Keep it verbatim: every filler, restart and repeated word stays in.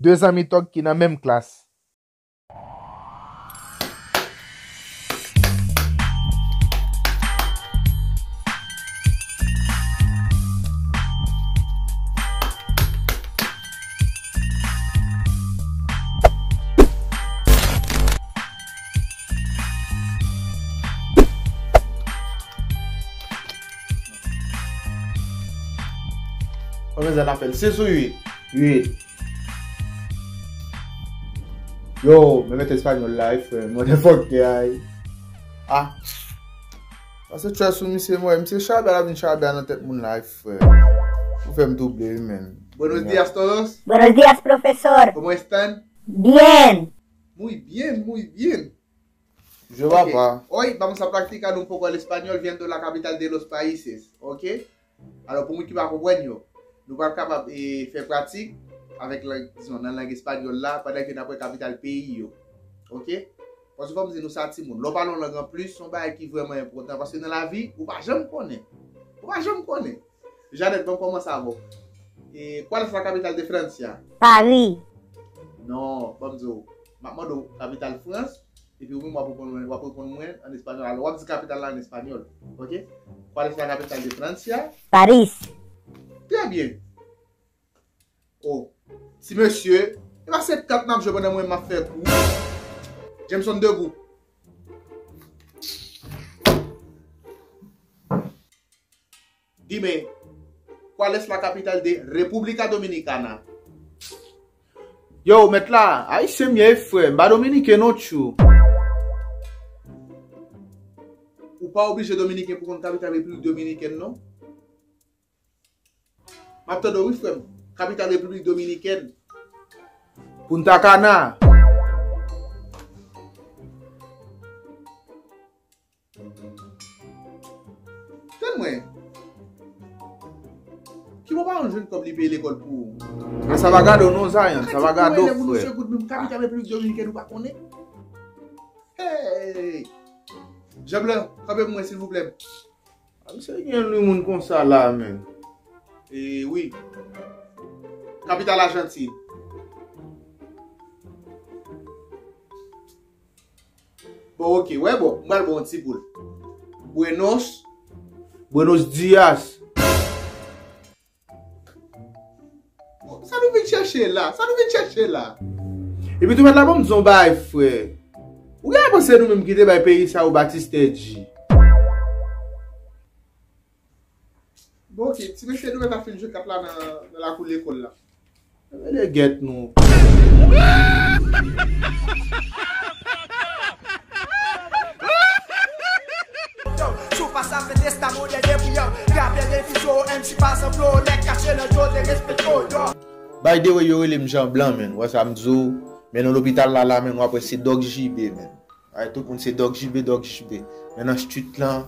De zanmi tòg ki nan menm klas. Konbyen zan n ap fè l? Sis ou uit? Uit. Yo, men mèt espanyòl la wi, frè. Motherfucker, ay. Ah. Pase chè sou misye, mwen. Misye chabya, l ap vin chabya nan tèt moun la wi, frè. Ou fè m twouble wi, menn. Buenos días todos. Buenos días, profesor. ¿Cómo están? Bien. Muy bien, muy bien. Je vais pas. Hoy vamos a practicar un poco el español viendo la capital de los países, ok? Alò, pou moun ki pa konprann yo, nou pral kapab e, fè pratik avèk lang, dizon, nan lang espanyòl la, pandan ke n ap wè kapital peyi yo. Ok? Paske fò m di nou sa, timoun, lè w pale yon lang anplis, se yon bagay ki vrèman enpòtan, paske nan lavi, ou pa janm konnen. Ou pa janm konnen. Jeannette, ban m kòmanse avè w. E, ¿cuál es la capital de Francia? Paris. Non, ban m di w. M ap mande w kapital Frans, epi ou menm w ap reponn mwen, w ap reponn mwen an espanyòl. Alò, w ap di kapital la an espanyòl. Ok? ¿Cuál es la capital de Francia? Paris. Trè byen. Oh, ti mesye, e pa se kat n ap jwe pandan mwen m ap fè kou. Jameson, debout. Dime, ¿cuál es la capital de República Dominicana? Yo, mèt la, ayisyen m ye, frè, m pa dominiken non, tchou. Ou pa oblije dominiken pou konn kapital Repiblik Dominikèn, non. M ap tande w wi, frè m. Kapital Repiblik Dominikèn. Punta Cana. Tann mwen. Kibò paran w jwenn kòb li peye lekòl pou ou? A sa va gade w non, Zayan, sa va gade w, frè. Kapital Repiblik Dominikèn ou pa konnen? Hey! Jean Blanc, kanpe pou mwen, silvouplè. A, misye gen lwi moun konsa la, menn. E wi. Kapital Ajantin. Bon, ok, wè bon, m pral ba w yon ti poul. Buenos. Buenos dias. Bon, sa nou vin chèche la? Sa nou vin chèche la? Epi tou mèt la, ban m di w yon bagay, frè. Ou genlè panse nou menm ki te bay peyi sa yo Batistè G? Bon, ok, ti mesye, nou mèt ap fin jwe kat la nan, nan lakou lekòl la. Mele gèt nou. Sou pa sa fè testa modèl de priyan. Rapè de fizo, M C pa sanflo, nèg kache nan dlo, derespekte w, yo. By the way, yo rele m Jean Blanc, menn. Wè sa m di w? Men nan lopital la, la, menn, w ap wè se Dòk J B, menn. Ay, tout moun se Dòk J B, Dòk J B. Men nan street lan,